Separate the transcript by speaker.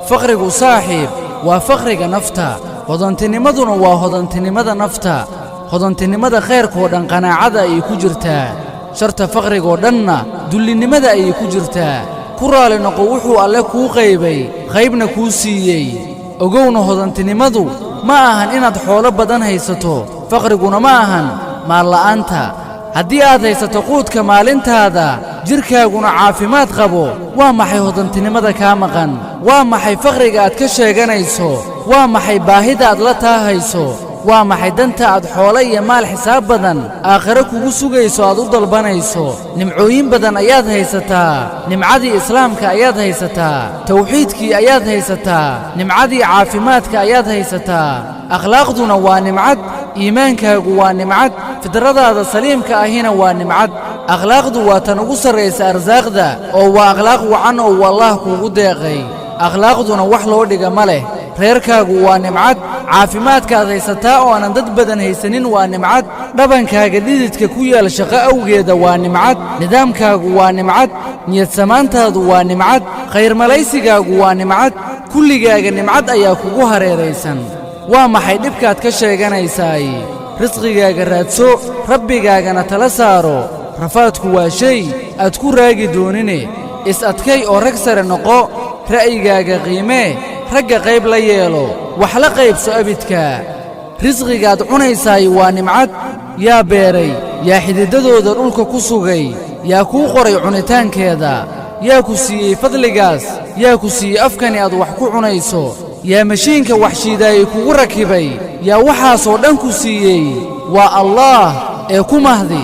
Speaker 1: Faqrigu, saaxiib, waa faqriga nafta. Hodantinimaduna waa hodantinimada nafta. Hodantinimada khayrkoo dhan qanaacada ayay ku jirtaa. Sharta faqrigoo dhanna dullinnimada ayay ku jirtaa. Ku raali noqo wuxuu Alle kuu qaybay, qaybna kuu siiyey. Ogowna, hodantinimadu ma ahan inaad xoolo badan haysato. Faqriguna ma ahan maalla'aanta. Haddii aad haysato quudka maalintaada, jidhkaaguna caafimaad qabo, waa maxay hodantinimada kaa maqan? Waa maxay faqriga aad ka sheeganayso? Waa maxay baahida aad la taahayso? Waa maxay danta aad xoolo iyo maal xisaab badan aakhiro kugu sugayso aad u dalbanayso? Nimcooyin badan ayaad haysataa. Nimcadii Islaamka ayaad haysataa, tawxiidkii ayaad haysataa, nimcadii caafimaadka ayaad haysataa. Akhlaaqduna waa nimcad, iimaankaagu waa nimcad, fidradaada saliimka ahina waa nimcad. Akhlaaqdu waa tan ugu sarraysa arsaaqda, oo waa akhlaaq wacan oo uu Allaah kuugu deeqay. Akhlaaqduna wax loo dhiga ma leh. Reerkaagu waa nimcad. Caafimaadkaad haysataa oo aanan dad badan haysanin waa nimcad. Dhabankaaga dhididka ku yaal shaqo awgeeda waa nimcad. Nidaamkaagu waa nimcad. Niyadsamaantaadu waa nimcad. Khayrmalaysigaagu waa nimcad. Kulligaaga nimcad ayaa kugu hareeraysan. Waa maxay dhibkaad ka sheeganaysaay? Risqigaaga raadso, Rabbigaagana tala saaro. Rafaadku waa shay aad ku raagi doonine. Is-adkay oo rag sare noqo. Ra'yigaaga qiimee, ragga qayb la yeelo, wax la qaybso abidka. Risqigaad cunaysaay waa nimcad. Yaa beeray? Yaa xididdadooda dhulka ku sugay? Yaa kuu qoray cunitaankeeda? Yaa ku siiyey fadligaas? Yaa ku siiyey afkani aad wax ku cunayso? Yaa mashiinka wax shiidaayey kugu rakibay? Yaa waxaasoo dhan ku siiyey? Waa Allaah ee ku mahdi.